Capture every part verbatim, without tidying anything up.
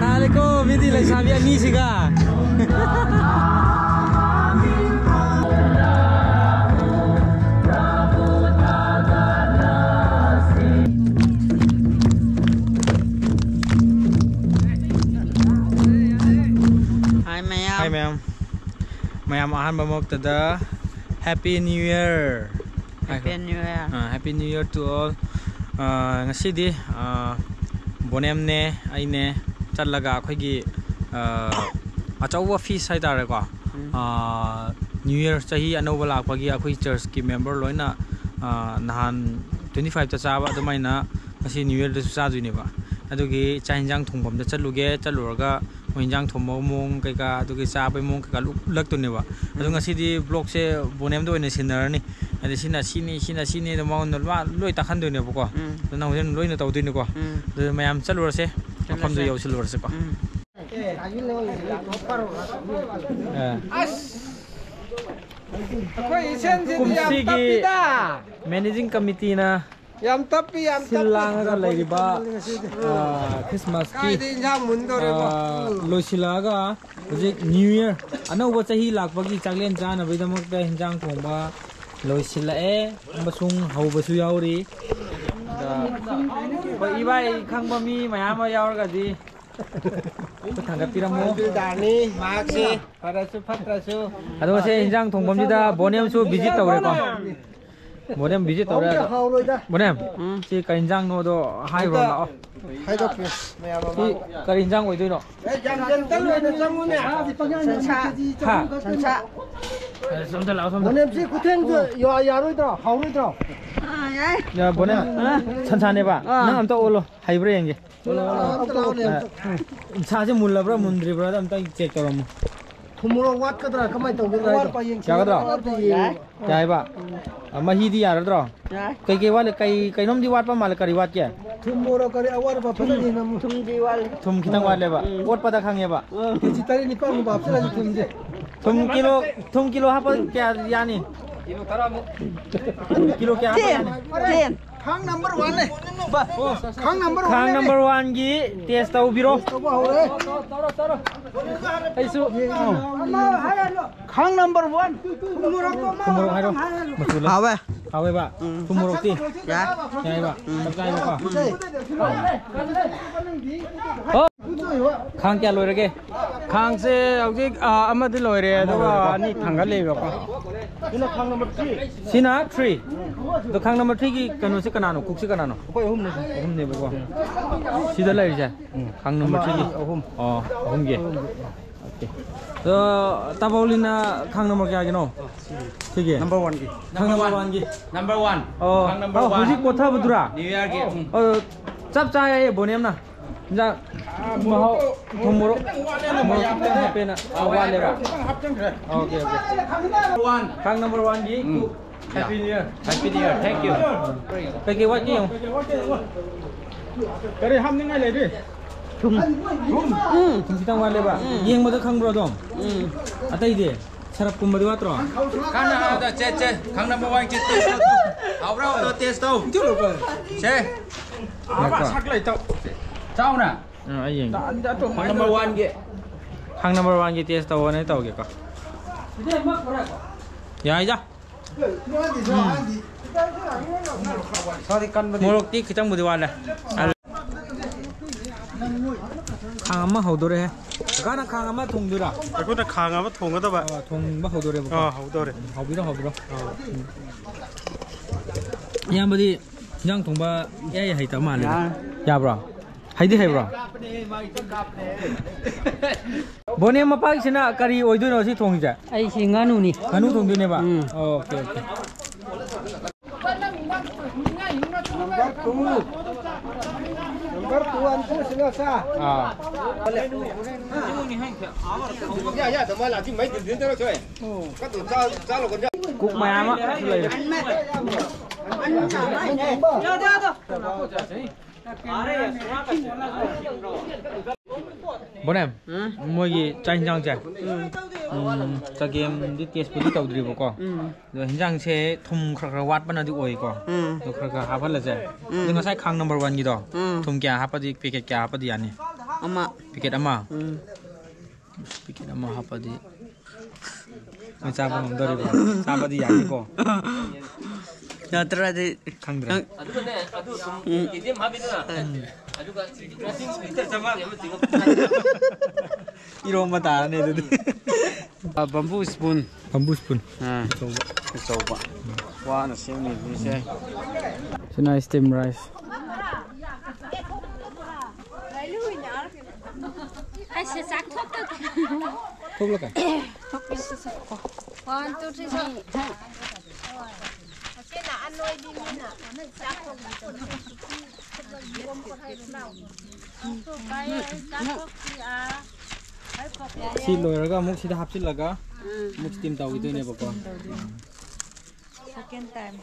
ꯅꯥꯜꯂꯦꯀꯣ, ꯃꯤꯗꯤ ꯂꯩꯁꯥꯕꯤ ꯑꯅꯤꯁꯤꯒ꯫ Hi, ꯃꯌꯥꯝ꯫ Hi, ꯃꯌꯥꯝ꯫ ꯃꯌꯥꯝ ꯑꯍꯥꯟꯕꯃꯛꯇꯗ Happy New Year꯫ Happy New Year꯫ Ah, Happy New Year to all꯫ ꯑꯥ, ꯉꯁꯤꯗꯤ, ꯑꯥ, ꯕꯣꯅꯦꯝꯅꯦ, ꯑꯩꯅꯦ ꯆꯠꯂꯒ ꯑꯩꯈꯣꯏꯒꯤ, ꯑꯥ, ꯑꯆꯧꯕ feast ꯍꯥꯏꯇꯥꯔꯦꯀꯣ꯫ ꯎꯝ꯫ ꯑꯥ, New Year, ꯆꯍꯤ ꯑꯅꯧꯕ ꯂꯥꯛꯄꯒꯤ ꯑꯩꯈꯣꯏ churchꯀꯤ member ꯂꯣꯏꯅ, ꯑꯥ, ꯅꯍꯥꯟ twenty fiveꯇ ꯆꯥꯕ ꯑꯗꯨꯃꯥꯏꯅ ꯉꯁꯤ New Yearꯗꯁꯨ ꯆꯥꯗꯣꯏꯅꯦꯕ꯫ ꯑꯗꯨꯒꯤ ꯆꯥꯛ ꯍꯦꯟꯖꯥꯡ ꯊꯣꯡꯐꯝꯗ ꯆꯠꯂꯨꯒꯦ, ꯆꯠꯂꯨꯔꯒ ꯃꯣꯏ ꯍꯦꯟꯖꯥꯡ ꯊꯣꯡꯕ ꯃꯑꯣꯡ ꯀꯩꯀꯥ, ꯑꯗꯨꯒꯤ ꯆꯥꯕꯒꯤ ꯃꯑꯣꯡ ꯀꯩꯀꯥ ꯂꯣꯏ ꯎꯠꯂꯛꯇꯣꯏꯅꯦꯕ꯫ ꯑꯗꯣ ꯎꯝ꯫ ꯉꯁꯤꯗꯤ vlogꯁꯦ ꯕꯣꯅꯦꯝꯗ ꯑꯣꯏꯅ ꯁꯤꯟꯅꯔꯅꯤ꯫ ꯍꯥꯏꯗꯤ ꯁꯤꯅ ꯁꯤꯅꯤ, ꯁꯤꯅ ꯁꯤꯅꯤ ꯑꯗꯣ ꯃꯉꯣꯟꯗ ꯃꯥ ꯂꯣꯏ ꯇꯥꯛꯍꯟꯗꯣꯏꯅꯦꯕꯀꯣ꯫ ꯎꯝ꯫ ꯑꯗꯨ ꯅꯪ ꯍꯧꯖꯤꯛ ꯂꯣꯏꯅ ꯇꯧꯗꯣꯏꯅꯤꯀꯣ꯫ ꯎꯝ꯫ ꯑꯗꯨ ꯃꯌꯥꯝ ꯆꯠꯂꯨꯔꯁꯦ, ꯃꯐꯝꯗꯨ ꯆꯠꯂꯁꯦ꯫ ꯌꯧꯁꯤꯜꯂꯨꯔꯁꯦꯀꯣ꯫ ꯎꯝ꯫ ꯑꯦ꯫ ꯑꯁ! ꯑꯩꯈꯣꯏ ꯏꯁꯦꯟꯁꯤꯗꯤ ꯌꯥꯝ ꯀꯨꯝꯁꯤꯒꯤ ꯇꯞꯄꯤꯗ꯫ Managing Committeeꯅ ꯌꯥꯝ ꯇꯞꯄꯤ, ꯌꯥꯝ ꯁꯤꯜ ꯇꯞꯄꯤ꯫ ꯂꯥꯡꯉꯒ ꯂꯩꯔꯤꯕ, ꯑ, Christmasꯀꯤ, ꯀꯥꯏꯗ ꯏꯟꯖꯥꯡ ꯃꯨꯟꯗꯧꯔꯦꯕꯣ? ꯑ, ꯂꯣꯏꯁꯤꯜꯂꯛꯑꯒ ꯍꯧꯖꯤꯛ New Year, ꯑꯅꯧꯕ ꯆꯍꯤ ꯂꯥꯛꯄꯒꯤ ꯆꯥꯛꯂꯦꯟ ꯆꯥꯅꯕꯒꯤꯗꯃꯛꯇ ꯍꯤꯟꯖꯥꯡ ꯊꯣꯡꯕ ꯂꯣꯏꯁꯤꯜꯂꯛꯑꯦ ꯑꯃꯁꯨꯡ ꯍꯧꯕꯁꯨ ꯌꯥꯎꯔꯤ꯫ ꯑꯗ ꯑꯩꯈꯣꯏ ꯏꯕꯥꯏ ꯈꯪꯕ ꯃꯤ ꯃꯌꯥꯝ ꯑꯃ ꯌꯥꯎꯔꯒꯗꯤ ꯈꯨꯠ ꯊꯥꯡꯒꯠꯄꯤꯔꯝꯃꯣ꯫ ꯇꯍꯁꯤꯜꯗꯥꯔꯅꯤ, ꯃꯍꯥꯛꯁꯤ ꯐꯔꯁꯨ ꯐꯠꯇ꯭ꯔꯁꯨ꯫ ꯑꯗꯣ ꯉꯁꯤ ꯏꯟꯖꯥꯡ ꯊꯣꯡꯐꯝꯁꯤꯗ ꯕꯣꯅꯦꯝꯁꯨ visit ꯇꯧꯔꯦꯀꯣ꯫ ꯕꯣꯅꯦꯝ visit ꯇꯧꯔꯦ꯫ ꯍꯥꯎꯇꯦ, ꯍꯥꯎꯔꯣꯏꯗ꯫ ꯕꯣꯅꯦꯝ, ꯎꯝ꯫ ꯁꯤ ꯀꯔꯤ ꯏꯟꯖꯥꯡꯅꯣꯗꯣ ꯍꯥꯏꯈ꯭ꯔꯣ ꯑꯝꯇ ꯂꯥꯛꯑꯣ꯫ ꯍꯥꯏꯗꯣꯛꯀꯦ, ꯃꯌꯥꯝ ꯁꯤ ꯃꯃꯥꯡꯗ꯫ ꯀꯔꯤ ꯏꯟꯖꯥꯡ ꯑꯣꯏꯗꯣꯏꯅꯣ? ꯑꯦ, ꯌꯥꯝ gentle ꯑꯣꯏꯅ ꯆꯪꯉꯨꯅꯦ꯫ ꯁꯟꯁꯥ꯫ ꯍꯥ? ꯁꯟꯁꯥ꯫ ꯑꯁ, ꯑꯝꯇ ꯂꯥꯛꯑꯣ, ꯁꯣꯝꯗ꯫ ꯕꯣꯅꯦꯝ, ꯁꯤ ꯈꯨꯊꯦꯡꯁꯦ ꯌꯥ-, ꯌꯥꯔꯣꯏꯗ꯭ꯔꯣ? ꯍꯥꯎꯔꯣꯏꯗ꯭ꯔꯣ? ꯑꯥ, ꯌꯥꯏ꯫ ꯌꯥ, ꯕꯣꯅꯦꯝ, ꯑꯥ꯫ ꯁꯟꯁꯥꯅꯦꯕ? ꯑꯥ꯫ ꯅꯪ ꯑꯝꯇ ꯑꯣꯜꯂꯣ, ꯍꯩꯕ꯭ꯔꯥ ꯌꯦꯡꯒꯦ꯫ ꯑꯝꯇ ꯂꯥꯛꯑꯣꯅꯦ, ꯑꯝꯇ꯫ ꯑ, ꯁꯥꯁꯦ ꯃꯨꯜꯂꯕ꯭ꯔꯥ ꯃꯨꯟꯗ꯭ꯔꯤꯕ꯭ꯔꯥꯗ ꯑꯝꯇꯪ check ꯇꯧꯔꯝꯃꯣ꯫ ꯊꯨꯝ ꯃꯣꯔꯣꯛ ꯋꯥꯠꯀꯗ꯭ꯔꯥ? ꯀꯃꯥꯏꯅ ꯇꯧꯒꯗ꯭ꯔꯥ ꯍꯥꯏꯗꯣ? ꯌꯥꯒꯗ꯭ꯔꯣ? ꯑꯋꯥꯠꯄ ꯌꯦꯡꯁꯤ꯫ ꯌꯥꯏꯕ? ꯑ, ꯃꯍꯤꯗꯤ ꯌꯥꯔꯗ꯭ꯔꯣ? ꯌꯥꯏ꯫ ꯀꯩꯀꯩ ꯋꯥꯠꯂꯤ? ꯀꯩ, ꯀꯩꯅꯣꯝꯗꯤ ꯋꯥꯠꯄ ꯃꯥꯜꯂꯦ꯫ ꯀꯔꯤ ꯋꯥꯠꯀꯦ? ꯊꯨꯝ ꯃꯣꯔꯣꯛ ꯀꯔꯤ ꯑꯋꯥꯠꯄ ꯐꯖꯅ ꯌꯦꯡꯉꯝꯃꯨ꯫ ꯊꯨꯝꯗꯤ ꯋꯥꯠꯂꯤ꯫ ꯊꯨꯝ ꯈꯤꯇꯪ ꯋꯥꯠꯂꯦꯕ? ꯎꯝ꯫ ꯑꯣꯠꯄꯗ ꯈꯪꯉꯦꯕ? ꯎꯝ꯫ ꯀꯦꯖꯤ ꯇꯔꯦꯠ ꯅꯤꯄꯥꯜꯒꯨꯝꯕ ꯍꯥꯞꯆꯤꯜꯂꯁꯤ ꯊꯨꯝꯁꯦ꯫ ꯊꯨꯝ ꯀꯤꯂꯣ, ꯊꯨꯝ ꯀꯤꯂꯣ ꯍꯥꯞꯄ ꯀꯌꯥ ꯌꯥꯅꯤ? ꯀꯤꯂꯣ ꯀꯌꯥ ꯍꯥꯞꯄ ꯌꯥꯅꯤ? ꯇꯦꯟ꯫ ꯈꯥꯡ ꯅꯝꯕꯔ ꯋꯥꯟꯅꯦ꯫ ꯈꯥꯡ ꯅꯝꯕꯔ ꯈꯥꯡ ꯋꯥꯟꯅꯦ꯫ ꯅꯝꯕꯔ ꯋꯥꯟꯒꯤ ꯇꯦꯁ ꯇꯧꯕꯤꯔꯣ꯫ ꯇꯧꯕ ꯍꯧꯔꯦ꯫ ꯑꯩꯁꯨ ꯈꯥꯡ ꯅꯝꯕꯔ ꯋꯥꯟ꯫ ꯊꯨꯝ ꯃꯣꯔꯣꯛꯇꯣ ꯑꯃ ꯊꯨꯝ ꯃꯣꯔꯣꯛ ꯍꯥꯏꯔꯣ꯫ ꯍꯥꯏꯍꯜꯂꯣ꯫ ꯃꯆꯨ ꯂꯩ꯫ ꯍꯥꯎꯋꯦ꯫ ꯍꯥꯎꯋꯦꯕ? ꯎꯝ꯫ ꯊꯨꯝ ꯃꯣꯔꯣꯛꯇꯤ? ꯌꯥꯏ꯫ ꯌꯥꯏꯕ? ꯎꯝ꯫ ꯆꯞ ꯆꯥꯏꯕꯀꯣ? ꯎꯝ꯫ ꯈꯥꯡ ꯀꯌꯥ ꯂꯣꯏꯔꯒꯦ? ꯈꯥꯡꯁꯦ ꯍꯧꯖꯤꯛ, ꯑ, ꯑꯃꯗꯤ ꯂꯣꯏꯔꯦ, ꯑꯗꯨꯒ ꯑꯅꯤ ꯊꯥꯡꯒꯠꯂꯤꯕꯀꯣ꯫ ꯁꯤꯅ ꯈꯥꯡ ꯅꯝꯕꯔ ꯊ꯭ꯔꯤ꯫ ꯁꯤꯅ ꯊ꯭ꯔꯤ꯫ ꯑꯗꯣ ꯈꯥꯡ ꯅꯝꯕꯔ ꯊ꯭ꯔꯤꯒꯤ ꯀꯩꯅꯣꯁꯦ ꯀꯅꯥꯅꯣ? ꯀꯨꯛꯁꯦ ꯀꯅꯥꯅꯣ? ꯑꯩꯈꯣꯏ ꯑꯍꯨꯝꯅꯦ꯫ ꯑꯍꯨꯝꯅꯦꯕꯀꯣ꯫ ꯁꯤꯗ ꯂꯩꯔꯤꯁꯦ? ꯎꯝ꯫ ꯈꯥꯡ ꯅꯝꯕꯔ ꯊ꯭ꯔꯤꯒꯤ? ꯑꯍꯨꯝ꯫ ꯑꯣ, ꯑꯍꯨꯝꯒꯤ꯫ ꯑꯣꯀꯦ꯫ ꯑꯗꯣ ꯇꯥꯕꯧꯂꯤꯅ ꯈꯥꯡ ꯅꯝꯕꯔ ꯀꯌꯥꯒꯤꯅꯣ? ꯁꯤꯒꯤ꯫ ꯅꯝꯕꯔ ꯋꯥꯟꯒꯤ꯫ ꯈꯥꯡ ꯅꯝꯕꯔ ꯋꯥꯟꯒꯤ꯫ Number one. ꯑꯣ꯫ ꯈꯥꯡ ꯅꯝꯕꯔ ꯑꯣ, ꯋꯥꯟ꯫ ꯍꯧꯖꯤꯛ ꯀꯣꯊꯕꯗꯨꯔꯥ? ꯅ꯭ꯌꯨ ꯌꯥꯔꯒꯤ꯫ ꯎꯝ꯫ ꯑꯣ, ꯆꯞ ꯆꯥꯏ ꯍꯥꯏꯌꯦ ꯕꯣꯅꯦꯝꯅ꯫ ꯏꯟꯖꯥꯡ ꯃꯍꯥꯎ ꯊꯨꯝ ꯃꯣꯔꯣꯛ, ꯃꯣꯔꯣꯛ ꯈꯤꯇꯪ ꯍꯥꯞꯄꯦꯅ꯫ ꯑꯣ, ꯋꯥꯠꯂꯦꯕ? ꯈꯤꯇꯪ ꯍꯥꯞꯆꯤꯟꯈ꯭ꯔꯦ꯫ Okay, okay. ꯋꯥꯟ꯫ ꯈꯥꯡ ꯅꯝꯕꯔ ꯋꯥꯟꯒꯤ꯫ Um. Happy New Year꯫ Happy New Year꯫ Thank you꯫ ꯀꯩꯀꯩ ꯋꯥꯠꯀꯦ ꯌꯦꯡꯉꯨ꯫ ꯀꯔꯤ ꯍꯥꯞꯅꯤꯡꯉꯥꯏ ꯂꯩꯔꯤ? ꯊꯨꯝ꯫ ꯊꯨꯝ? ꯎꯝ꯫ ꯊꯨꯝ ꯈꯤꯇꯪ ꯋꯥꯠꯂꯦꯕ? ꯎꯝ꯫ ꯌꯦꯡꯕꯗ ꯈꯪꯕ꯭ꯔꯣ ꯑꯗꯨꯝ? ꯎꯝ꯫ ꯑꯇꯩꯗꯤ? ꯁꯔꯞꯀꯨꯝꯕꯗꯤ ꯋꯥꯠꯇ꯭ꯔꯣ? ꯀꯥꯟꯅ ꯍꯥꯎꯗ, ꯆꯦ, ꯆꯦ꯫ ꯈꯥꯡ ꯅꯝꯕꯔ ꯋꯥꯟꯒꯤ ꯇꯦꯁ ꯇꯧ꯫ ꯍꯥꯎꯕ꯭ꯔꯥ? ꯍꯥꯎꯕ꯭ꯔꯥ? ꯇꯦꯁ ꯇꯧ꯫ ꯁꯦ꯫ ꯉꯥꯏꯈꯣ꯫ ꯆꯥꯎꯅ꯫ ꯑꯥ, ꯑꯩ ꯌꯦꯡꯒꯦ꯫ ꯈꯥꯡ ꯅꯝꯕꯔ ꯋꯥꯟꯒꯤ꯫ ꯈꯥꯡ ꯅꯝꯕꯔ ꯋꯥꯟꯒꯤ ꯇꯦꯁ ꯇꯧꯋꯣꯅꯦ ꯇꯧꯒꯦꯀꯣ꯫ ꯌꯥꯏꯗ꯫ ꯃꯣꯔꯣꯛꯇꯤ ꯈꯤꯇꯪꯕꯨꯗꯤ ꯋꯥꯠꯂꯦ꯫ ꯈꯥꯡ ꯑꯃ ꯍꯧꯗꯣꯔꯦꯍꯦ꯫ ꯀꯀꯥꯅ ꯈꯥꯡ ꯑꯃ ꯊꯣꯡꯗꯣꯏꯔꯥ? ꯑꯩꯈꯣꯏꯅ ꯈꯥꯡ ꯑꯃ ꯊꯣꯡꯒꯗꯕ꯫ ꯑꯥ, ꯊꯣꯡꯕ ꯍꯧꯗꯣꯔꯦꯕꯀꯣ꯫ ꯑꯥ, ꯍꯧꯗꯣꯔꯦ꯫ ꯍꯧꯕꯤꯔꯣ, ꯍꯧꯕꯤꯔꯣ꯫ ꯑꯥ꯫ ꯏꯌꯥꯝꯕꯗꯤ ꯏꯟꯖꯥꯡ ꯊꯣꯡꯕ ꯏꯍꯩ ꯍꯩꯇꯕ ꯃꯥꯜꯂꯦꯗ꯫ ꯑꯥ꯫ ꯌꯥꯕ꯭ꯔꯣ? ꯍꯩꯗꯤ ꯍꯩꯕ꯭ꯔꯣ? ꯕꯣꯅꯦ ꯃꯄꯥꯒꯤꯁꯤꯅ ꯀꯔꯤ ꯑꯣꯏꯗꯣꯏꯅꯣ ꯁꯤ ꯊꯣꯡꯉꯤꯁꯦ? ꯑꯩꯁꯤ ꯉꯥꯅꯨꯅꯤ꯫ ꯉꯥꯅꯨ ꯊꯣꯡꯗꯣꯏꯅꯦꯕ? Um. Okay, okay. Number two. Number two, ah. ꯀꯨꯛ ꯃꯌꯥꯝ ꯑꯃ ꯂꯩꯔꯦ꯫ ꯕꯣꯅꯦꯝ, ꯎꯝ? ꯃꯣꯏꯒꯤ ꯆꯥꯛ ꯏꯟꯖꯥꯡꯁꯦ꯫ ꯎꯝ꯫ ꯎꯝ, ꯆꯒꯦꯝꯗꯤ ꯇꯦꯁꯄꯨꯗꯤ ꯇꯧꯗ꯭ꯔꯤꯕꯀꯣ꯫ ꯎꯝ꯫ ꯑꯗꯣ ꯍꯤꯟꯖꯥꯡꯁꯦ ꯊꯨꯝ ꯈꯔ ꯈꯔ ꯋꯥꯠꯄꯅꯗꯤ ꯑꯣꯏꯀꯣ꯫ ꯎꯝ꯫ ꯑꯗꯣ ꯈꯔ ꯈꯔ ꯍꯥꯞꯍꯜꯂꯁꯦ꯫ ꯎꯝ꯫ ꯑꯗꯣ ꯉꯁꯥꯏ ꯈꯥꯡ ꯅꯝꯕꯔ ꯋꯥꯟꯒꯤꯗꯣ ꯎꯝ꯫ ꯊꯨꯝ ꯀꯌꯥ ꯍꯥꯞꯄꯗꯤ, ꯄꯦꯀꯦꯠ ꯀꯌꯥ ꯍꯥꯞꯄꯗꯤ ꯌꯥꯅꯤ? ꯑꯃ꯫ ꯄꯦꯀꯦꯠ ꯑꯃ? ꯎꯝ꯫ ꯄꯦꯀꯦꯠ ꯑꯃ ꯍꯥꯞꯄꯗꯤ ꯃꯣꯏ ꯆꯥꯕ ꯉꯝꯗꯣꯔꯤꯕ꯭ꯔꯣ? ꯆꯥꯕꯗꯤ ꯌꯥꯅꯤꯀꯣ? ꯅꯠꯇ꯭ꯔꯗꯤ ꯈꯪꯗ꯭ꯔꯦ꯫ ꯅꯪ ꯑꯗꯨꯒꯅꯦ, ꯑꯗꯨ ꯁꯨꯝ ꯎꯝ꯫ ꯀꯦ ꯖꯤ ꯑꯃ ꯍꯥꯞꯄꯤꯗꯅ, ꯑꯗꯨꯒ ꯗ꯭ꯔꯦꯁꯤꯡ ꯂꯤꯇꯔ ꯆꯥꯝꯃꯉꯥꯒꯤ ꯑꯃ ꯆꯤꯡꯉ ꯏꯔꯣꯝꯕ ꯇꯥꯔꯅꯤ ꯑꯗꯨꯗꯤ꯫ Uh, bamboo spoon. Bamboo spoon. ꯑꯥ꯫ ꯑꯆꯧꯕ꯫ ꯑꯆꯧꯕ꯫ ꯋꯥꯅ ꯁꯦꯝꯃꯤꯕꯁꯦ꯫ ꯁꯤꯅ ꯁ꯭ꯇꯤꯝ ꯔꯥꯏꯁ꯫ ꯑꯩꯁꯦ ꯆꯥꯛ ꯊꯣꯛꯇ-, ꯊꯣꯛꯂꯛꯀꯦ꯫ ꯊꯣꯛꯄꯤꯁꯤ ꯆꯠꯀꯣ꯫ One, two, three, four꯫ ꯑꯁꯤꯅ ꯑꯅꯣꯏꯕꯤꯅꯤꯅ ꯆꯥꯛ ꯊꯣꯛꯄꯤꯗꯣ꯫ ꯁꯤ ꯂꯣꯏꯔꯒ ꯑꯃꯨꯛ ꯁꯤꯗ ꯍꯥꯞꯆꯤꯜꯂꯒ ꯎꯝ꯫ ꯑꯃꯨꯛ ꯁ꯭ꯇꯤꯝ ꯇꯧꯈꯤꯗꯣꯏꯅꯦꯕꯀꯣ꯫ Second time꯫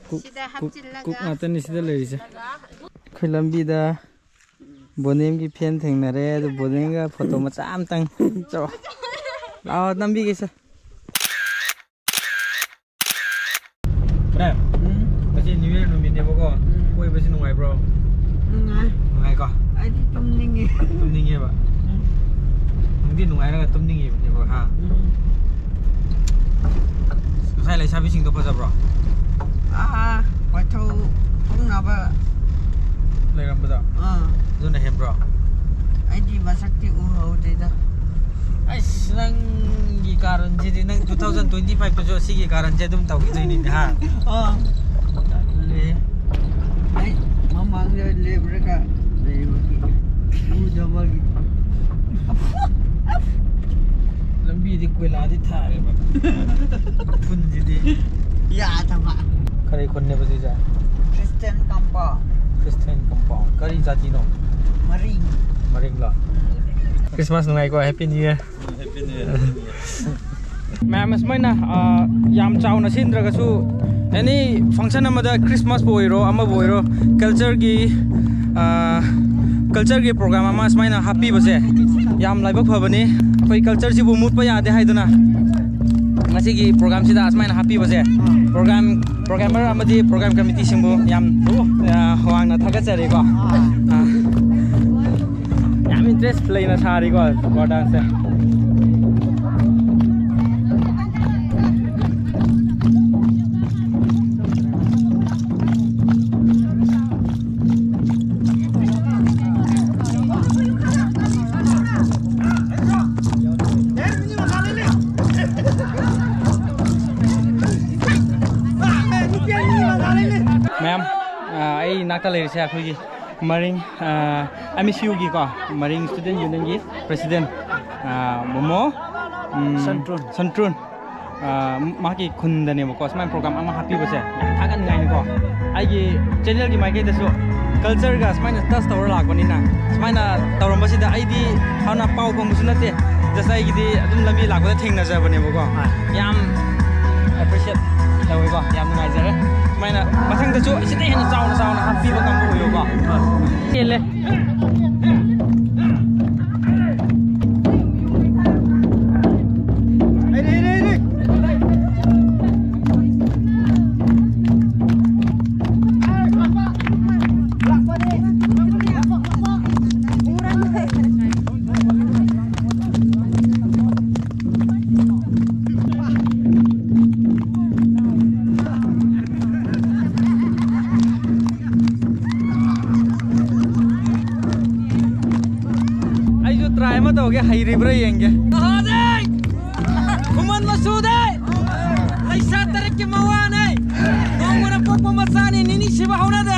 ꯀꯨꯛ, ꯁꯤꯗ ꯀꯨꯛ, ꯍꯥꯞꯆꯤꯜꯂꯒ꯫ ꯀꯨꯛ ꯉꯥꯛꯇꯅꯤ ꯁꯤꯗ ꯂꯩꯔꯤꯁꯦ꯫ ꯑꯩꯈꯣꯏ ꯂꯝꯕꯤꯗ ꯕꯣꯅꯦꯝꯒꯤ ꯐꯦꯟ ꯊꯦꯡꯅꯔꯦ꯫ ꯑꯗꯨ ꯕꯣꯅꯦꯝꯒ ꯐꯣꯇꯣ ꯃꯆꯥ ꯑꯝꯇꯪ ꯆꯠꯂꯣ꯫ ꯂꯥꯛꯑꯣ, ꯅꯝꯕꯤꯒꯦꯁꯦ꯫ ꯄ꯭ꯔꯦꯝ, ꯎꯝ꯫ ꯉꯁꯤ New Year ꯅꯨꯃꯤꯠꯅꯦꯕꯀꯣ꯫ ꯎꯝ꯫ ꯀꯣꯏꯕꯁꯤ ꯅꯨꯡꯉꯥꯏꯕ꯭ꯔꯣ? ꯅꯨꯡꯉꯥꯏ꯫ ꯅꯨꯡꯉꯥꯏꯀꯣ? ꯑꯩꯗꯤ ꯇꯨꯝꯅꯤꯡꯉꯦ꯫ ꯇꯨꯝꯅꯤꯡꯉꯦꯕ? ꯎꯝ꯫ ꯅꯪꯗꯤ ꯅꯨꯡꯉꯥꯏꯔꯒ ꯇꯨꯝꯅꯤꯡꯉꯤꯕꯅꯦꯕ, ꯍꯥ? ꯎꯝ꯫ ꯉꯁꯥꯏ ꯂꯩꯁꯥꯕꯤꯁꯤꯡꯗꯣ ꯐꯖꯕ꯭ꯔꯣ? ꯑꯥ, ꯋꯥꯏꯊꯧ ꯊꯣꯛꯅꯕ꯫ ꯂꯩꯔꯝꯕꯗꯣ? ꯑꯥ꯫ ꯑꯗꯨꯅ ꯍꯦꯟꯕ꯭ꯔꯣ? ꯑꯩꯗꯤ ꯃꯁꯛꯇꯤ ꯎꯍꯧꯗꯦꯗ꯫ ꯑꯩꯁ, ꯅꯪꯒꯤ ꯀꯥꯔꯟꯁꯤꯗꯤ, ꯅꯪ two thousand twenty five ꯇꯁꯨ ꯑꯁꯤꯒꯤ ꯀꯥꯔꯟꯁꯦ ꯑꯗꯨꯝ ꯇꯧꯈꯤꯗꯣꯏꯅꯤꯅꯦ, ꯍꯥ? ꯑꯥ꯫ ꯇꯜꯂꯦ꯫ ꯑꯩ ꯃꯃꯥꯡꯗ ꯂꯦꯞꯔꯒ ꯂꯩꯕꯒꯤ ꯎꯗꯕꯒꯤ꯫ ꯂꯝꯕꯤꯗꯤ ꯀꯣꯏꯂꯥꯗꯤ ꯊꯥꯔꯦꯕ꯫ ꯈꯨꯟꯁꯤꯗꯤ꯫ ꯌꯥꯗꯕ꯫ ꯀꯔꯤ ꯈꯨꯟꯅꯦꯕ ꯁꯤꯁꯦ? Christian compound꯫ Christian compound꯫ ꯀꯔꯤ ꯖꯥꯇꯤꯅꯣ? ꯃꯔꯤꯡ꯫ ꯃꯔꯤꯡꯂꯣ? ꯎꯝ꯫ Christmas ꯅꯨꯡꯉꯥꯏꯀꯣ, Happy New Year꯫ ꯃꯌꯥꯝ ꯑꯁꯨꯃꯥꯏꯅ, ꯑ, ꯌꯥꯝ ꯆꯥꯎꯅ ꯁꯤꯟꯗ꯭ꯔꯒꯁꯨ, any function ꯑꯃꯗ, Christmasꯄꯨ ꯑꯣꯏꯔꯣ, ꯑꯃꯕꯨ ꯑꯣꯏꯔꯣ, cultureꯒꯤ, ꯑ, ꯀꯜꯆꯔꯒꯤ ꯄ꯭ꯔꯣꯒ꯭ꯔꯥꯝ ꯑꯃ ꯁꯨꯃꯥꯏꯅ ꯍꯥꯞꯄꯤꯕꯁꯦ ꯌꯥꯝ ꯂꯥꯏꯕꯛ ꯐꯕꯅꯤ꯫ ꯑꯩꯈꯣꯏ ꯀꯜꯆꯔꯁꯤꯕꯨ ꯃꯨꯠꯄ ꯌꯥꯗꯦ ꯍꯥꯏꯗꯨꯅ ꯉꯁꯤꯒꯤ ꯄ꯭ꯔꯣꯒ꯭ꯔꯥꯝꯁꯤꯗ ꯑꯁꯨꯃꯥꯏꯅ ꯍꯥꯞꯄꯤꯕꯁꯦ, ꯄ꯭ꯔꯣꯒ꯭ꯔꯥꯝ, ꯄ꯭ꯔꯣꯒ꯭ꯔꯥꯃꯔ ꯑꯃꯗꯤ ꯄ꯭ꯔꯣꯒ꯭ꯔꯥꯝ ꯀꯃꯤꯇꯤꯁꯤꯡꯕꯨ ꯌꯥꯝ, ꯑ, ꯋꯥꯡꯅ ꯊꯥꯒꯠꯆꯔꯤꯀꯣ꯫ ꯑ, ꯌꯥꯝ ꯏꯟꯇꯔꯦꯁ ꯂꯩꯅ ꯁꯥꯔꯤꯀꯣ ꯁ꯭ꯀꯣꯔ ꯗꯥꯟꯁꯁꯦ꯫ ꯃꯌꯥꯝ, ꯑ, ꯑꯩ ꯏꯅꯥꯛꯇ ꯂꯩꯔꯤꯁꯦ ꯑꯩꯈꯣꯏꯒꯤ ꯃꯔꯤꯡ, ꯑ, ꯑꯦꯝ ꯑꯦꯁ ꯌꯨꯒꯤꯀꯣ, ꯃꯔꯤꯡ ꯁ꯭ꯇꯨꯗꯦꯟ ꯌꯨꯅꯤꯌꯟꯒꯤ ꯄ꯭ꯔꯦꯁꯤꯗꯦꯟ, ꯑ, ꯃꯣꯃꯣ, ꯎꯝ, ꯁꯟꯇ꯭ꯔꯨꯟ꯫ ꯁꯟꯇ꯭ꯔꯨꯟ꯫ ꯑ, ꯃꯍꯥꯛꯀꯤ ꯈꯨꯟꯗꯅꯦꯕꯀꯣ ꯁꯨꯃꯥꯏꯅ ꯄ꯭ꯔꯣꯒ꯭ꯔꯥꯝ ꯑꯃ ꯍꯥꯞꯄꯤꯕꯁꯦ ꯌꯥꯝ ꯊꯥꯒꯠꯅꯤꯡꯉꯥꯏꯅꯤꯀꯣ꯫ ꯑꯩꯒꯤ ꯆꯦꯅꯦꯜꯒꯤ ꯃꯥꯏꯀꯩꯗꯁꯨ ꯀꯜꯆꯔꯒ ꯁꯨꯃꯥꯏꯅ ꯇꯁ ꯇꯧꯔ ꯂꯥꯛꯄꯅꯤꯅ ꯁꯨꯃꯥꯏꯅ ꯇꯧꯔꯝꯕꯁꯤꯗ ꯑꯩꯗꯤ ꯍꯥꯟꯅ ꯄꯥꯎ ꯐꯪꯕꯁꯨ ꯅꯠꯇꯦ꯫ ꯖꯁ ꯑꯩꯒꯤꯗꯤ ꯑꯗꯨꯝ ꯂꯝꯕꯤ ꯂꯥꯛꯄꯗ ꯊꯦꯡꯅꯖꯕꯅꯦꯕꯀꯣ꯫ ꯍꯣꯏ꯫ ꯌꯥꯝ ꯑꯦꯄ꯭ꯔꯤꯁꯤꯌꯦꯠ ꯇꯧꯋꯦꯀꯣ꯫ ꯌꯥꯝ ꯅꯨꯡꯉꯥꯏꯖꯔꯦ꯫ ꯁꯨꯃꯥꯏꯅ ꯃꯊꯪꯗꯁꯨ ꯁꯤꯗꯩ ꯍꯦꯟꯅ ꯆꯥꯎꯅ ꯆꯥꯎꯅ ꯍꯥꯞꯄꯤꯕ ꯉꯝꯕ ꯑꯣꯏꯌꯨꯀꯣ꯫ ꯍꯣꯏ꯫ ꯍꯦꯜꯂꯦ꯫ ꯑꯩꯁꯨ ꯇ꯭ꯔꯥꯏ ꯑꯃ ꯇꯧꯒꯦ, ꯍꯩꯔꯤꯕ꯭ꯔꯥ ꯌꯦꯡꯒꯦ꯫ ꯈꯨꯃꯟ ꯃꯆꯨꯗꯤ ꯂꯩꯁꯥ ꯇꯔꯦꯠꯀꯤ ꯃꯋꯥꯅꯤ꯫ ꯅꯣꯡꯃꯅ ꯄꯣꯛꯄ ꯃꯆꯥꯅꯤ, ꯅꯤꯅꯤ ꯁꯤꯕ ꯍꯧꯅꯗꯦ꯫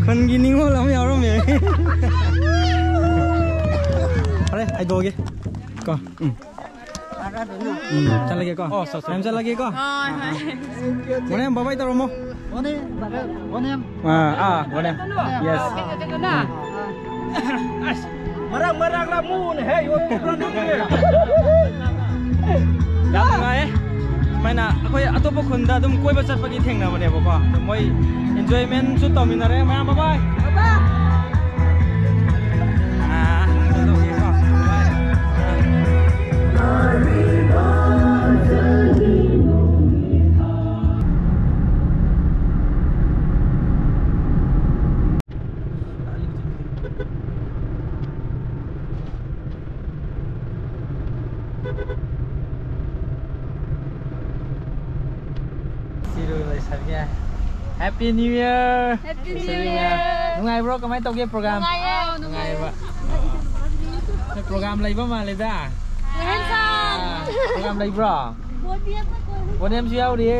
ꯈꯨꯟꯒꯤ ꯅꯤꯉꯣꯜ ꯑꯃ ꯌꯥꯎꯔꯝꯃꯦ꯫ ꯐꯔꯦ, ꯍꯥꯏꯗꯣꯛꯑꯒꯦ꯫ ꯀꯣ, ꯎꯝ꯫ ꯎꯝ, ꯆꯠꯂꯒꯦꯀꯣ꯫ ꯑꯣ, ꯁꯣ, ꯁꯣ꯫ ꯃꯌꯥꯝ ꯆꯠꯂꯒꯦꯀꯣ꯫ ꯍꯣꯏ, ꯍꯣꯏ꯫ ꯃꯣꯅꯦꯝ, bye bye ꯇꯧꯔꯝꯃꯣ꯫ ꯃꯣꯅꯦꯝ, ꯃꯣꯅꯦꯝ꯫ ꯑꯥ, ꯑꯥ, ꯃꯣꯅꯦꯝ꯫ Yes꯫ ꯑꯁ, ꯃꯔꯛ ꯃꯔꯛ ꯂꯥꯃꯨꯅ ꯍꯦ, ꯌꯣꯠ ꯇꯨꯝꯕ꯭ꯔꯥ ꯅꯪꯒꯤ? ꯌꯥꯝ ꯅꯨꯡꯉꯥꯏꯌꯦ꯫ ꯁꯨꯃꯥꯏꯅ ꯑꯩꯈꯣꯏ ꯑꯇꯣꯞꯄ ꯈꯨꯟꯗ ꯑꯗꯨꯝ ꯀꯣꯏꯕ ꯆꯠꯄꯒꯤ ꯊꯦꯡꯅꯕꯅꯦꯕꯀꯣ꯫ ꯑꯗꯣ ꯃꯣꯏ enjoymentꯁꯨ ꯇꯧꯃꯤꯟꯅꯔꯦ꯫ ꯃꯌꯥꯝ bye bye꯫ ꯑꯥ, ꯀꯩꯅꯣ ꯇꯧꯒꯦꯀꯣ꯫ ꯁꯤꯔꯣ ꯂꯩꯁꯥꯕꯤ꯫ Happy New Year! Happy New Year! ꯅꯨꯡꯉꯥꯏꯕ꯭ꯔꯣ? ꯀꯃꯥꯏꯅ ꯇꯧꯒꯦ program? ꯅꯨꯡꯉꯥꯏꯌꯦ꯫ ꯅꯨꯡꯉꯥꯏꯕ꯫ ꯅꯣꯏ program ꯂꯩꯕ ꯃꯥꯜꯂꯦꯗ꯫ ꯉꯍꯥꯟ ꯁꯥꯡ꯫ ꯑꯥ, program ꯂꯩꯕ꯭ꯔꯣ? ꯕꯣꯠ ꯌꯦꯡꯕ ꯀꯣꯏꯕ꯫ ꯕꯣꯠ ꯌꯦꯡꯕꯁꯨ ꯌꯥꯎꯔꯤꯌꯦ꯫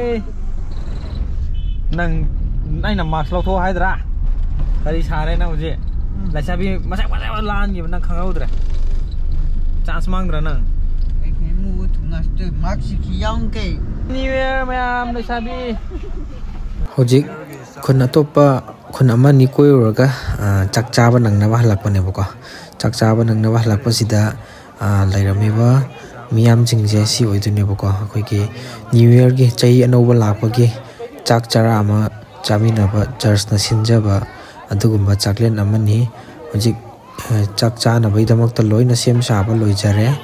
ꯅꯪ, ꯑꯩꯅ mask ꯂꯧꯊꯣꯛ ꯍꯥꯏꯗ꯭ꯔꯥ? ꯀꯔꯤ ꯁꯥꯔꯦ ꯅꯪ ꯍꯧꯖꯤꯛ? ꯎꯝ꯫ ꯂꯩꯁꯥꯕꯤ ꯃꯁꯛ ꯐꯖꯕ ꯂꯥꯟꯈꯤꯕ ꯅꯪ ꯈꯪꯍꯧꯗ꯭ꯔꯦ꯫ Chance ꯃꯥꯡꯗ꯭ꯔꯥ ꯅꯪ? ꯑꯩ ꯃꯨ ꯊꯨꯡꯅ ꯁꯇꯨ mask ꯁꯤ ꯈꯤ ꯌꯥꯎꯡ ꯀꯩ꯫ New Year ꯃꯌꯥꯝ ꯂꯩꯁꯥꯕꯤ꯫ ꯍꯧꯖꯤꯛ ꯈꯨꯟ ꯑꯇꯣꯞꯄ ꯈꯨꯟ ꯑꯃꯅꯤ ꯀꯣꯏꯔꯨꯔꯒ, ꯑ, ꯆꯥꯛ ꯆꯥꯕ ꯅꯪꯅꯕ ꯍꯜꯂꯛꯄꯅꯦꯕꯀꯣ꯫ ꯆꯥꯛ ꯆꯥꯕ ꯅꯪꯅꯕ ꯍꯜꯂꯛꯄꯁꯤꯗ, ꯑ, ꯂꯩꯔꯝꯃꯤꯕ ꯃꯤꯌꯥꯝꯁꯤꯡꯁꯦ ꯁꯤ ꯑꯣꯏꯗꯣꯏꯅꯦꯕꯀꯣ꯫ ꯑꯩꯈꯣꯏꯒꯤ New Yearꯒꯤ, ꯆꯍꯤ ꯑꯅꯧꯕ ꯂꯥꯛꯄꯒꯤ ꯆꯥꯛ ꯆꯔꯥ ꯑꯃ ꯆꯥꯃꯤꯟꯅꯕ churchꯅ ꯁꯤꯟꯖꯕ ꯑꯗꯨꯒꯨꯝꯕ ꯆꯥꯛꯂꯦꯟ ꯑꯃꯅꯤ꯫ ꯍꯧꯖꯤꯛ, ꯑ, ꯆꯥꯛ ꯆꯥꯅꯕꯒꯤꯗꯃꯛꯇ ꯂꯣꯏꯅ ꯁꯦꯝ ꯁꯥꯕ ꯂꯣꯏꯖꯔꯦ꯫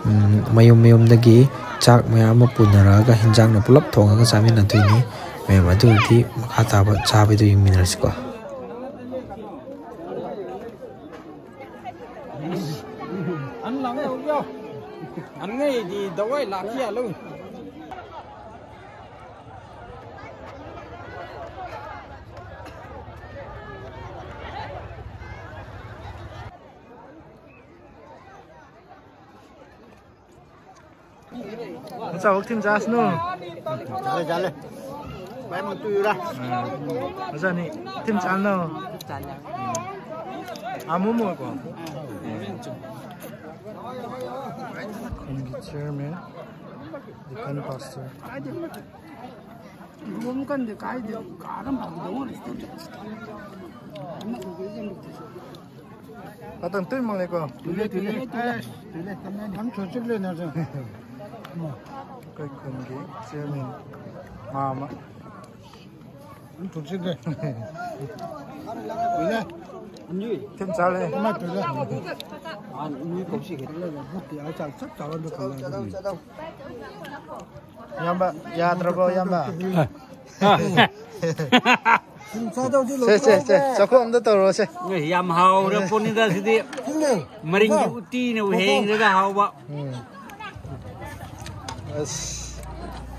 ꯎꯝ, ꯃꯌꯨꯝ ꯃꯌꯨꯝꯗꯒꯤ ꯆꯥꯛ ꯃꯌꯥꯝ ꯑꯃ ꯄꯨꯅꯔꯛꯑꯒ ꯍꯤꯟꯖꯥꯡꯅ ꯄꯨꯂꯞ ꯊꯣꯡꯉꯒ ꯆꯥꯃꯤꯟꯅꯗꯣꯏꯅꯤ꯫ ꯃꯌꯥꯝ ꯑꯗꯨꯕꯨꯗꯤ ꯃꯈꯥ ꯇꯥꯕ ꯆꯥꯕꯩꯗꯣ ꯌꯦꯡꯃꯤꯟꯅꯔꯁꯤꯀꯣ꯫ ꯑꯟꯉꯩꯗꯤ ꯗꯋꯥꯏ ꯂꯥꯛꯈꯤ ꯌꯥꯜꯂꯨ꯫ ꯆꯥꯎ ꯊꯤꯝ ꯆꯥꯁꯅꯨ꯫ ꯆꯥꯂꯦ, ꯆꯥꯂꯦ꯫ ꯃꯥꯏ ꯃꯇꯨ ꯌꯨꯔꯥ꯫ ꯎꯝ꯫ ꯑꯣꯖꯥꯅꯤ, ꯊꯤꯝ ꯆꯥꯝꯅꯣ? ꯑꯃꯨꯛ ꯑꯃꯨꯛꯀꯣ꯫ ꯈꯨꯟꯒꯤ chairman, deacon pastor꯫ ꯂꯨꯍꯣꯡꯕ ꯀꯥꯟꯗ ꯀꯥꯏꯗꯦ, ꯀꯥꯔ ꯑꯃ ꯐꯪꯗꯧ ꯃꯥꯜꯂꯦ꯫ ꯉꯥꯛꯇꯪ ꯇꯨꯝ ꯃꯥꯜꯂꯦꯀꯣ꯫ ꯇꯨꯝꯂꯦ, ꯇꯨꯝꯂꯦ꯫ ꯌꯥꯝ ꯊꯨꯅ ꯆꯠꯂꯦ ꯅꯪꯁꯨ꯫ ꯑꯩꯈꯣꯏ ꯈꯨꯟꯒꯤ chairman ꯃꯥ ꯑꯃ꯫ ꯌꯥꯝ ꯊꯨꯅ ꯆꯠꯂꯦ꯫ ꯇꯨꯝꯂꯦ꯫ ꯊꯤꯝ ꯆꯥꯔꯦ꯫ ꯏꯃꯥ ꯇꯨꯝꯂꯦ꯫ ꯆꯞ ꯆꯥꯕ ꯑꯝꯇ ꯊꯝꯃꯦ꯫ ꯏꯌꯥꯝꯕ, ꯌꯥꯗ꯭ꯔꯕꯣ, ꯏꯌꯥꯝꯕ? ꯁꯦ, ꯁꯦ, ꯁꯦ, ꯆꯥꯛꯈꯨꯝ ꯑꯝꯇ ꯇꯧꯔꯣꯁꯦ꯫ ꯑꯦ, ꯌꯥꯝ ꯍꯥꯎꯔ ꯄꯣꯠꯅꯤꯗ ꯁꯤꯗꯤ꯫ ꯃꯔꯤꯡꯒꯤ ꯎꯇꯤꯅꯕꯨ ꯍꯦꯟꯈ꯭ꯔꯦꯗ ꯍꯥꯎꯕ꯫ ꯎꯝ꯫ ꯑꯁ,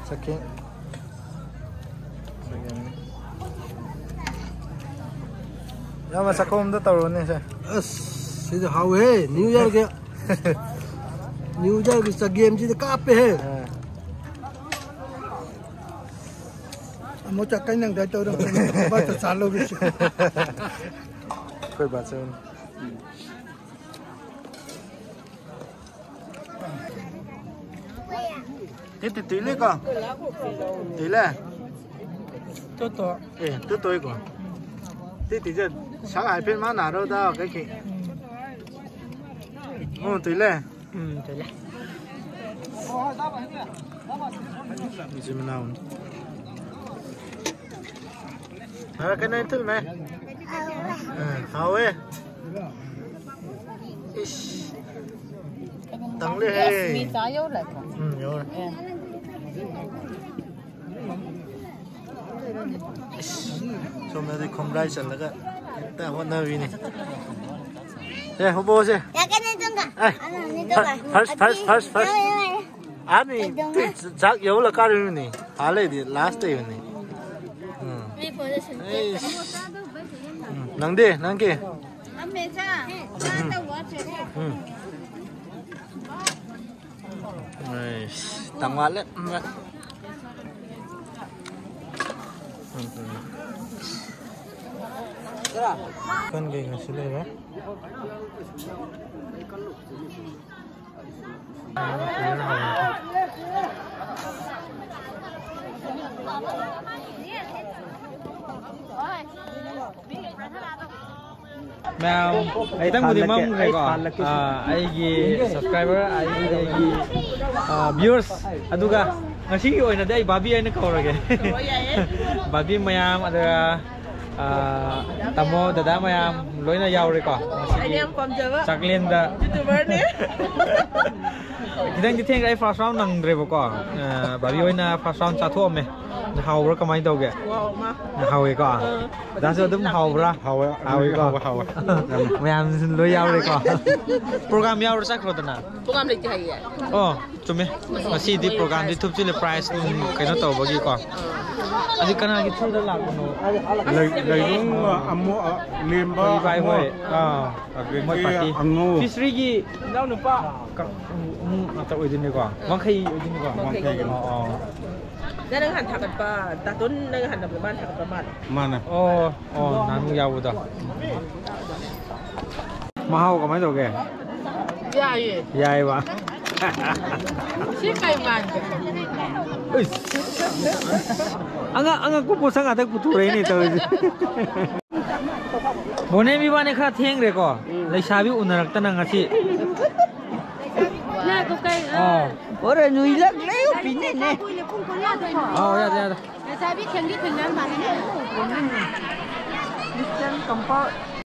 ꯆꯠꯈꯤ꯫ ꯏꯌꯥꯝꯕ, ꯆꯥꯛꯈꯨꯝ ꯑꯝꯇ ꯇꯧꯔꯣꯅꯦ ꯁꯦ꯫ ꯑꯁ, ꯁꯤꯗꯤ ꯍꯥꯎꯋꯦꯍꯦ, New Yearꯒꯤ꯫ New Yearꯒꯤ ꯆꯒꯦꯝꯁꯤꯗꯤ ꯀꯥꯞꯄꯦꯍꯦ꯫ ꯑꯥ꯫ ꯑꯃꯨꯛ ꯆꯠꯀꯩ ꯅꯪ ꯗꯥꯏ ꯇꯧꯔ ꯕꯥ ꯆꯥ ꯂꯧꯔꯨꯁꯤ꯫ ꯑꯩꯈꯣꯏ ꯕꯥꯆꯧꯅ꯫ ꯇꯤꯇꯤ ꯇꯨꯏꯂꯦꯀꯣ? ꯇꯨꯏꯂꯦ? ꯇꯣ ꯇꯣ꯫ ꯑꯦ, ꯇꯨ ꯇꯣꯏꯀꯣ? ꯇꯤꯇꯤꯁꯦ ꯁꯛ ꯍꯥꯏꯐꯦꯠ ꯃꯥꯟꯅꯔꯣꯗ, ꯀꯩꯀꯩ? ꯑꯣ, ꯇꯨꯏꯂꯦ? ꯎꯝ, ꯇꯨꯏꯂꯦ꯫ ꯃꯆꯤꯟ ꯃꯅꯥꯎꯅꯤ꯫ ꯐꯔꯦ, ꯀꯩꯅꯣ ꯏꯟꯊꯨꯜꯃꯦ꯫ ꯑ, ꯍꯥꯎꯋꯦ꯫ ꯏꯁ꯫ ꯇꯪꯂꯦꯍꯦ꯫ ꯃꯤ ꯆꯥ ꯌꯧꯔꯦꯀꯣ? ꯎꯝ, ꯌꯧꯔꯦ꯫ ꯑꯦ꯫ ꯏꯁ, ꯁꯣꯝꯗꯗꯤ ꯈꯣꯡꯒ꯭ꯔꯥꯏ ꯆꯜꯂꯒ ꯍꯦꯛꯇ ꯍꯣꯠꯅꯕꯤꯅꯤ꯫ ꯁꯦ, ꯍꯧꯕꯣꯛꯑꯁꯦ꯫ ꯌꯥ, ꯀꯩꯅꯣ ꯇꯧꯒ꯫ ꯑꯦ, ꯑꯃ, ꯑꯅꯤ ꯇꯧꯒ꯫ First, first, first, first. ꯌꯥꯔꯦ, ꯌꯥꯔꯦ꯫ ꯑꯅꯤ, ꯀꯩꯗꯧꯉꯩ? ꯆꯥꯛ ꯌꯧꯍꯜꯂ ꯀꯥꯔꯤꯕꯅꯤ꯫ ꯍꯥ ꯂꯩꯗꯤ ꯂꯥꯁ ꯇꯩꯕꯅꯤ꯫ ꯎꯝ꯫ ꯃꯤ ꯐꯣꯟꯗ ꯁꯨꯝ ꯑꯩꯁ꯫ ꯎꯝ, ꯅꯪꯗꯤ? ꯅꯪꯒꯤ? ꯑꯃꯦ ꯆꯥ꯫ ꯆꯥ ꯎꯝ꯫ ꯇꯧ ꯋꯥꯠꯇ꯭ꯔꯦ꯫ ꯎꯝ꯫ ꯑꯩꯁ, ꯇꯪ ꯋꯥꯠꯂꯦ꯫ ꯎꯝ꯫ ꯀꯟ ꯀꯩ ꯉꯁꯤ ꯂꯩꯔꯦ꯫ ꯃꯌꯥꯝ, ꯑꯩ ꯈꯤꯇꯪꯕꯨꯗꯤ ꯊꯥꯜꯂꯛꯀꯦ, ꯃꯝꯈ꯭ꯔꯦꯀꯣ꯫ ꯑꯩ ꯊꯥꯜꯂꯛꯀꯦ꯫ ꯑꯥ, ꯑꯩꯒꯤ subscriber, ꯑꯩꯒꯤ, ꯑꯩꯒꯤ, ꯑꯥ, viewers, ꯑꯗꯨꯒ ꯉꯁꯤꯒꯤ ꯑꯣꯏꯅꯗꯤ ꯑꯩ ꯕꯥꯕꯤ ꯍꯥꯏꯅ ꯀꯧꯔꯒꯦ꯫ ꯍꯣꯏ, ꯌꯥꯏꯌꯦ꯫ ꯕꯥꯕꯤ ꯃꯌꯥꯝ, ꯑꯗꯨꯒ, ꯑꯥ, ꯇꯥꯃꯣ, ꯗꯗꯥ ꯃꯌꯥꯝ ꯂꯣꯏꯅ ꯌꯥꯎꯔꯦꯀꯣ ꯉꯁꯤꯒꯤ ꯑꯩꯅ ꯌꯥꯝ ꯄꯥꯝꯖꯕ ꯆꯥꯛꯂꯦꯟꯗ꯫ YouTuberꯅꯦ꯫ ꯈꯤꯇꯪꯗꯤ ꯊꯦꯡꯈ꯭ꯔꯦ, ꯑꯩ first round ꯅꯪꯗ꯭ꯔꯦꯕꯀꯣ꯫ ꯑꯥ, ꯕꯥꯕꯤ ꯍꯣꯏꯅ first round ꯆꯥꯊꯣꯛꯑꯝꯃꯦ꯫ ꯍꯥꯎꯕ꯭ꯔꯥ, ꯀꯃꯥꯏꯅ ꯇꯧꯒꯦ? ꯋꯥꯎ, ꯃꯥ꯫ ꯍꯥꯎꯋꯦꯀꯣ? ꯑꯥ꯫ ꯗꯥꯁꯨ ꯑꯗꯨꯝ ꯍꯥꯎꯕ꯭ꯔꯥ? ꯍꯥꯎꯋꯦ, ꯍꯥꯎꯋꯦꯀꯣ? ꯍꯥꯎꯋꯦ, ꯍꯥꯎꯋꯦ꯫ ꯃꯌꯥꯝꯁꯨ ꯂꯣꯏ ꯌꯥꯎꯔꯦꯀꯣ? Program ꯌꯥꯎꯔ ꯆꯠꯈ꯭ꯔꯣꯗꯅ꯫ Program ꯂꯩꯇꯦ ꯍꯥꯏꯌꯦ꯫ ꯑꯣ, ꯆꯨꯝꯃꯦ꯫ ꯉꯁꯤꯗꯤ programꯗꯤ ꯊꯨꯞꯆꯤꯜꯂꯦ, prize ꯅꯨꯡ ꯀꯩꯅꯣ ꯇꯧꯕꯒꯤꯀꯣ꯫ ꯑꯥ꯫ ꯑꯗꯨ ꯀꯅꯥꯒꯤ throughꯗ ꯂꯥꯛꯄꯅꯣ? ꯂꯩ-, ꯂꯩꯔꯨꯝ ꯑꯃꯨ-, ꯑ, ꯂꯦꯝꯕ ꯏꯕꯥꯏ ꯑꯃꯨ-, ꯍꯣꯏ꯫ ꯑꯥ꯫ ꯃꯣꯏ ꯑꯗꯒꯤ party꯫ ꯑꯉꯧ꯫ Fisheryꯒꯤ ꯏꯅꯥꯎꯅꯨꯄꯥ ꯀ-, ꯑꯃꯨ-, ꯉꯥꯛꯇ ꯑꯣꯏꯗꯣꯏꯅꯤꯀꯣ? ꯋꯥꯡꯈꯩ ꯑꯣꯏꯗꯣꯏꯅꯤꯀꯣ? ꯋꯥꯡꯈꯩꯒꯤ꯫ ꯑꯣ, ꯑꯣ꯫ ꯅꯪ ꯅꯍꯥꯟ ꯊꯥꯒꯠꯄ, ꯗꯥꯇꯣꯟ ꯅꯪ ꯅꯍꯥꯟ ꯅꯝꯕꯗ ꯃꯥꯅ ꯊꯥꯒꯠꯄ ꯃꯥꯜꯂꯦ꯫ ꯃꯥꯅꯦ꯫ ꯑꯣ, ꯑꯣ, ꯅꯍꯥꯟꯃꯨꯛ ꯌꯥꯎꯕꯗꯣ꯫ ꯃꯍꯥꯎ ꯀꯃꯥꯏꯅ ꯇꯧꯒꯦ? ꯌꯥꯏꯌꯦ꯫ ꯌꯥꯏꯌꯦꯕ? ꯁꯤ ꯀꯩ ꯃꯥꯟꯒꯦ? ꯏꯁ! ꯑꯉꯛ-, ꯑꯉꯛꯄ ꯄꯣꯠꯁꯛ ꯉꯥꯛꯇ ꯄꯨꯊꯣꯔꯛꯏꯅꯦ ꯇꯧꯔꯤꯁꯦ꯫ ꯕꯣꯅꯦ, ꯏꯕꯥꯅꯤ ꯈꯔ ꯊꯦꯡꯈ꯭ꯔꯦꯀꯣ? ꯎꯝ꯫ ꯂꯩꯁꯥꯕꯤ ꯎꯅꯔꯛꯇꯅ ꯉꯁꯤ꯫ ꯉꯥꯏꯈꯣ, ꯀꯩ, ꯑ, ꯑꯣ꯫ ꯍꯣꯔꯦꯟ ꯅꯨꯏꯂꯛ ꯂꯩꯌꯨ ꯄꯤꯅꯤꯅꯦ꯫ ꯑꯧ, ꯌꯥꯗꯦ, ꯌꯥꯗꯦ꯫ ꯂꯩꯁꯥꯕꯤ ꯊꯦꯡꯗꯤ ꯊꯦꯡꯅꯔ ꯃꯥꯜꯂꯦꯅꯦ꯫ Mission complete꯫